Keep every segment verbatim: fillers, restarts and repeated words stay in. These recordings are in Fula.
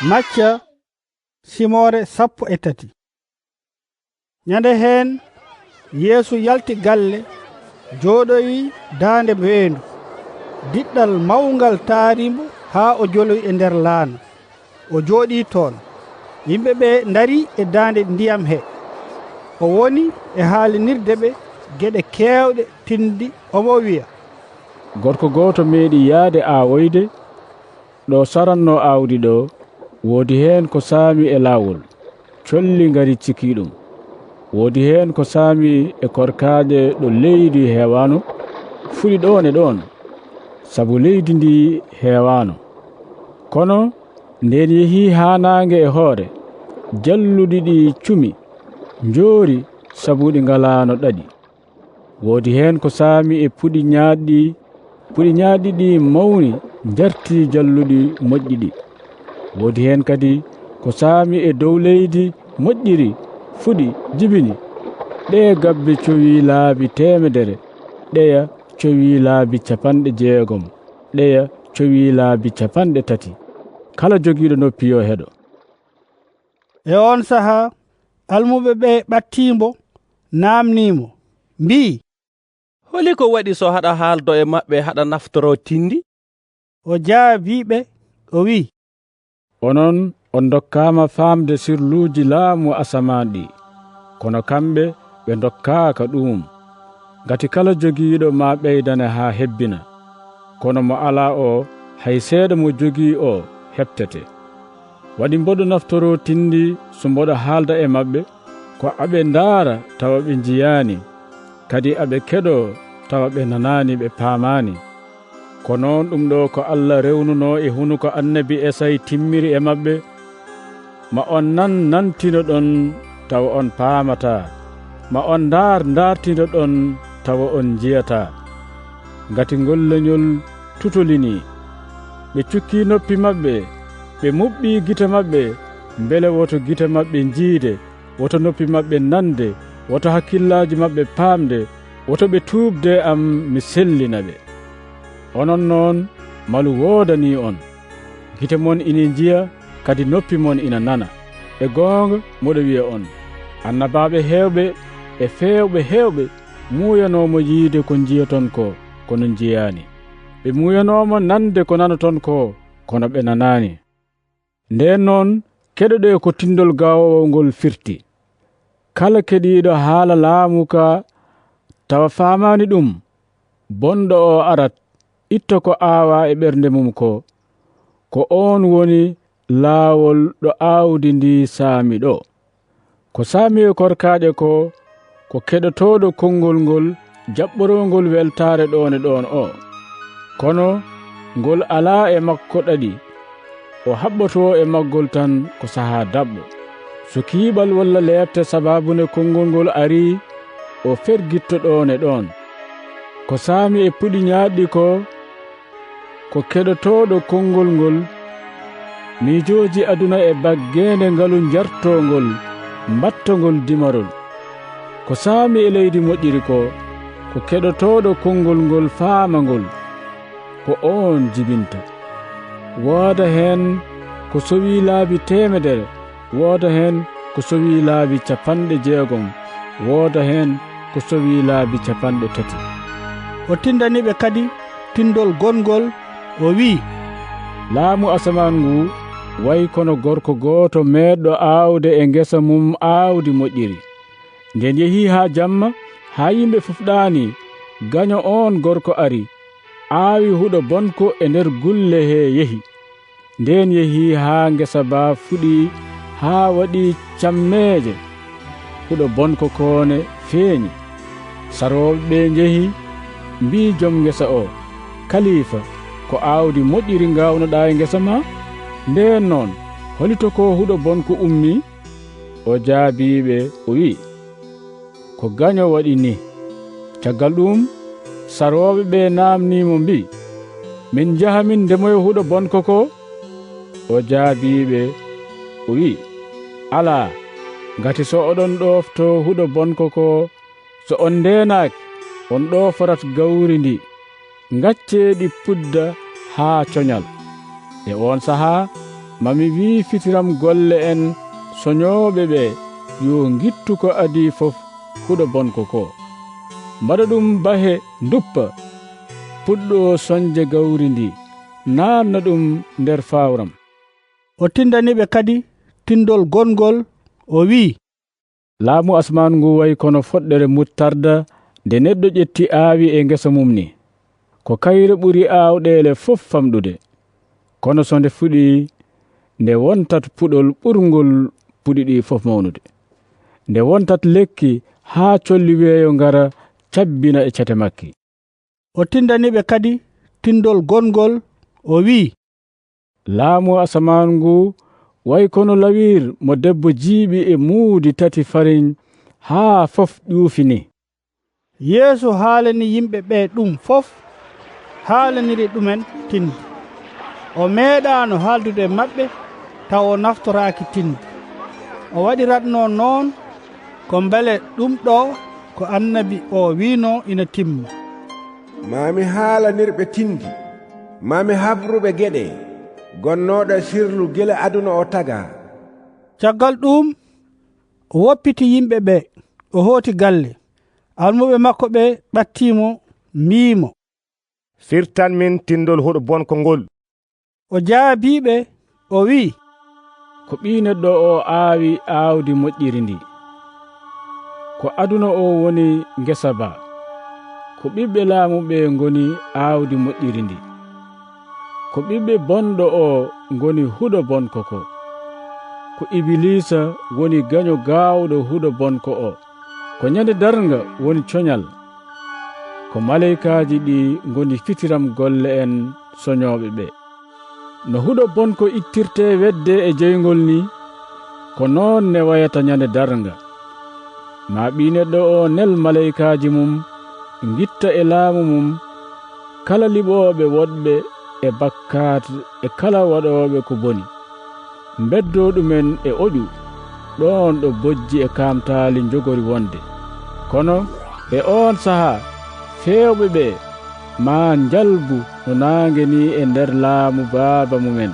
Macca simoore sappo e tati. Ñande heen, Yeesu yalti galle, jooɗoyi daande weendu. Diɗɗal mawngal taari mbo haa o joloyi e nder laana. O jooɗii toon. Yimɓe ɓe ndarii e daande ndiyam he. O woni e haalinirde ɓe geɗe keewɗe tinndi, omo wiya: Gorko gooto meeɗi yahde awoyde. Ɗo sarannoo aawdi ɗo, woodi heen ko saami e laawol, colli ngari cikii ɗum. Woodi heen ko saami e korkaaƴe ɗo leydi heewaano, fuɗi ɗoon e ɗoon, sabu leydi ndi heewaano. Kono ndeen yehi haa naange e hoore, jalluɗi ɗi cumi, njoori sabu ɗi ngalaano ɗaɗi. Woodi heen ko saami e puɗi ñaaɗɗi, puɗi ñaaɗɗi ɗi mawni, njarti jalluɗi moƴƴi ɗi. Woodi heen kadi ko saami e dow leydi moƴƴiri, fuɗi, jibini. Ɗee gabbe cowi laabi teemedere, ɗeya cowi laabi capanɗe jeegom, ɗeya cowi laabi capanɗe tati. Kala jogiiɗo noppi yo heɗo. E oon sahaa, almuɓe ɓe ɓattii mbo, naamnii mo, mbii: Holi ko waɗi so haɗa haaldo e maɓɓe, haɗa naftoro tinndi? O jaabii ɓe, o wii: Onon, on ndokkaama faamde sirluuji laamu asamaan ɗi, kono kamɓe ɓe ndokkaaka ɗuum. Ngati kala jogiiɗo maa ɓeydane haa hebbina, kono mo alaa o, hay seeɗa mo jogii o heɓtete. Waɗi mboɗo naftoro tinndi so mboɗo haalda e maɓɓe, ko aɓe ndaara tawa ɓe njiyaani, kadi aɓe keɗoo tawa ɓe nanaani, ɓe paamaani. Ko noon ɗum ɗo ko Alla rewnunoo e hunuko annabi Esay timmiri e maɓɓe: Ma on nan nantinoɗon tawa on paamataa, ma on ndaar ndaartinoɗon tawa on njiyataa. Ngati ngol leñol tutolinii. Ɓe cukkii noppi maɓɓe, ɓe muɓɓii gite maɓɓe, mbele woto gite maɓɓe njiide, woto noppi maɓɓe nande, woto hakkillaaji maɓɓe paamde, woto ɓe tuubde am, mi sellina ɓe. Onon noon, malu woodanii on. Gite mon ina njiya, kadi noppi mon ina nana. E goonga, mboɗo wiya on, annabaaɓe heewɓe e feewɓe heewɓe muuyanoo mo yiide ko njiyaton ko, kono njiyaani. Ɓe muuyanoo mo nande ko nanoton ko, kono ɓe nanaani. Ndeen noon, keɗoɗee ko tindol gaawoowo ngol firti. Kala keɗiiɗo haala laamu ka tawa faamaani ɗum, bonɗo o arat, itta ko aawaa e ɓernde mum ko. Ko oon woni laawol ɗo aawdi ndi saami ɗo. Ko saami e korkaaƴe ko, ko keɗotooɗo konngol ngol, jaɓɓoroongol weltaare ɗoon e ɗoon o. Kono ngol alaa e makko ɗaɗi, o haɓɓotoo e maggol tan ko sahaa daɓɓo. So kiiɓal walla leepte sabaabune konngol ngol arii, o fergitto ɗoon e ɗoon. Ko saami e puɗi ñaaɗɗi ko, ko keɗotooɗo konngol ngol, miijooji aduna e baggeende ngalu njartoo ngol, mbatta ngol dimarol. Ko saami e leydi moƴƴiri ko, ko keɗotooɗo konngol ngol faama ngol, ko oon jibinta. Wooda heen ko sowii laabi teemedere, wooda heen ko sowii laabi capanɗe jeegom, wooda heen ko sowii laabi capanɗe tati. O tindani ɓe kadi tindol gongol, o wii: Laamu asamaan ngu wayi kono gorko gooto meeɗɗo aawde e ngesa mum aawdi moƴƴiri. Nden yehi haa jamma, haa yimɓe fof ɗaani, ganyo oon gorko ari, aawi huɗo bonko e nder gulle he yehi. Ndeen yehi haa ngesa baa fuɗi haa waɗi cammeeje, huɗo bonko koone feeñi. Sarooɓe ɓe njehi, mbii jom ngesa o: Kaliifa, ko aawdi moƴƴiri ngaawnoɗaa e ngesa ma? Ndeen noon, holi to ko huɗo bonko ummii? O jaabii ɓe, o wii: Ko ganyo waɗi ni. Caggal ɗuum, sarooɓe ɓe naamnii mo, mbii: Min njaha min ndemoya huɗo bonko ko? O jaabii ɓe, o wii: Alaa, ngati so oɗon ɗoofto huɗo bonko ko, so on ndeenaaki, on ɗooforat gawri ndi, ngaccee ɗi pudda haa coñal. E oon sahaa, Ma mi wii fitiram golle en soñooɓe ɓe, yo ngittu ko adii fof huɗo bonko ko. Mbaɗa ɗum bahe nduppa, puɗɗo soñde gawri ndi, naatna ɗum nder faawram. O tindani ɓe kadi tindol gongol, o wii, laamu asmaan ngu wayi kono foɗɗere muttarda nde neɗɗo ƴetti aawi e ngesa mum ni. Ko kayre ɓuri aawɗeele fof famɗude. Kono so nde fuɗi, nde wontat puɗol ɓurngol puɗi ɗi fof mawnude. Nde wontat lekki haa colli weeyo ngara cabbina e cate makki. O tindani ɓe kadi tindol gongol, o wii, laamu asamaan ngu wayi kono lawir mo debbo jiiɓi e muudi tati fariñ haa fof ƴuufi ni. Yeesu haalani yimɓe ɓe ɗum fof, haalaniri ɗumen tindi. O meeɗaano haaldude e maɓɓe taw o naftoraaki tindi. O waɗiratnoo noon ko mbele ɗum ɗo ko annabi o wiinoo ina timma. Ma mi haalanir ɓe tindi, ma mi habru ɓe geɗe gonnooɗe sirlu gila aduna o tagaa. Caggal ɗum, o woppiti yimɓe ɓe, o hooti galle. Almuɓe makko ɓe ɓattii mo, mbii mo, firtan min tindol huɗo bonko ngol. O jaabii ɓe, o wii, ko ɓii neɗɗo o aawi aawdi moƴƴiri ndi. Ko aduna o woni ngesa ba. Ko ɓiɓɓe laamu ɓe ngoni aawdi moƴƴiri ndi. Ko ɓiɓɓe bonɗo o ngoni huɗo bonko ko. Ko Ibiliisa woni gaño gaawɗo huɗo bonko o. Ko ñande darnga woni coñal. Ko maleykaaji ɗi ngoni fitiram golle en soñooɓe ɓe. No huɗo bonko ittirte wedde e jeyngol ni, ko noon ne wayata ñande darnga. Ma ɓii neɗɗo o nel maleykaaji mum, ngitta e laamu mum, kala liɓooɓe woɗɓe e bakkaat e kala waɗooɓe ko boni. Mbeddoo ɗumen e oƴu, ɗoon ɗo bojji e kaamtaali njogori wonde. Kono e oon sahaa, feewɓe ɓe maa njalbu no naange ni e nder laamu Baaba mumen.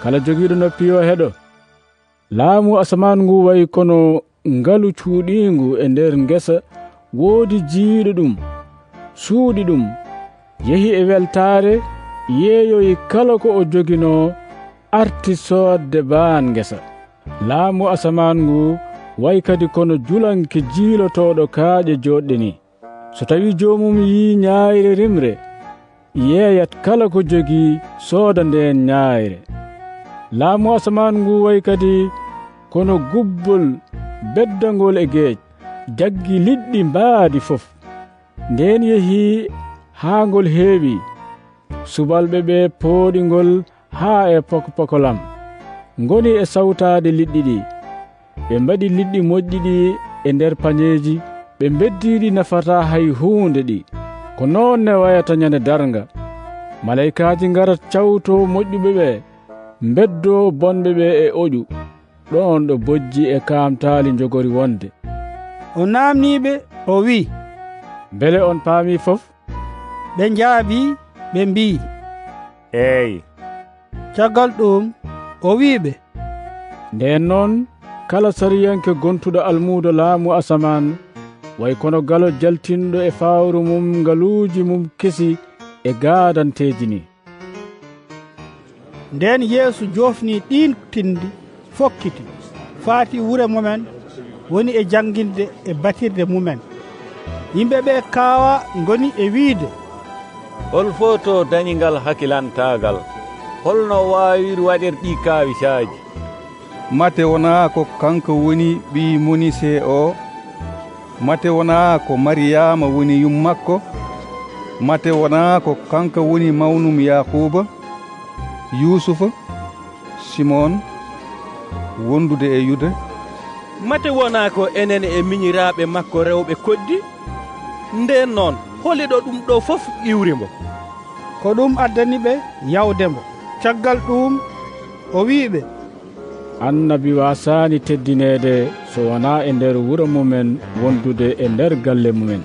Kala jogiiɗo noppi yo heɗo. Laamu asamaan ngu wayi kono ngalu cuuɗiingu e nder ngesa, woodi jiyɗo ɗum, suuɗi ɗum, yehi e weltaare, yeeyoyi kala ko o joginoo, arti soodde baan ngesa. Laamu asamaan ngu wayi kadi kono julanke jiilotooɗo kaaƴe jooɗɗe ni. So tawii joomum yii ñaayre rimre, yeeyat kala ko jogii, sooda ndeen ñaayre. Laamu asamaan ngu wayi kadi kono gubbol beddangol e geej, jaggi liɗɗi mbaadi fof. Ndeen yehi haa ngol heewi, subalɓe ɓe pooɗi ngol haa e pokopokolam, ngoni e sawtaade liɗɗi ɗi. Ɓe mbaɗi liɗɗi moƴƴi ɗi e nder pañeeji, ɓe mbeddii ɗi nafataa hay huunde ɗi. Ko noon ne wayata ñande darnga. Maleykaaji ngarat cawtoo moƴƴuɓe ɓe, mbeddoo bonɓe ɓe e oƴu, ɗoon ɗo bojji e kaamtaali njogori wonde. O naamnii ɓe, o wii, mbele on paamii fof? Ɓe njaabii, ɓe mbii, eey. Caggal ɗuum, o wii ɓe, ndeen noon, kala sariyanke gontuɗo almuudo laamu asamaan, way kono galo jaltinɗo e faawru mum ngaluuji mum kesi e gaadanteeji ni. Ndeen Yeesu joofni ɗiin tindi, fokkiti, faati wure mumen, woni e jannginde e batirde mumen. Yimɓe ɓe kaawa ngoni e wiide, hol footo dañi ngal hakilantaagal? Holno waawiri waɗir ɗi kaawisaaji? Mate wonaa ko kanko woni ɓii Monise o? Mate wonaa ko Mariyaama woni yummakko? Mate wonaa ko kanko woni mawnum Yaakuuba, Yuusufa, Simon, wondude e Yuda? Mate wonaa ko enen e miñiraaɓe makko rewɓe koɗdi? Ndeen noon, holi ɗo ɗum ɗo fof iwri mbo? Ko ɗum addani ɓe yawde mbo. Caggal ɗuum, o wii ɓe, annabi waasaani teddineede so wonaa e nder wuro mumen, wondude e nder galle mumen.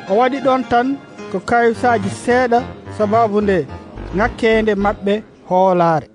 O waɗi ɗoon tan ko kaawisaaji seeɗa, sabaabu nde ŋakkeende maɓɓe hoolaare.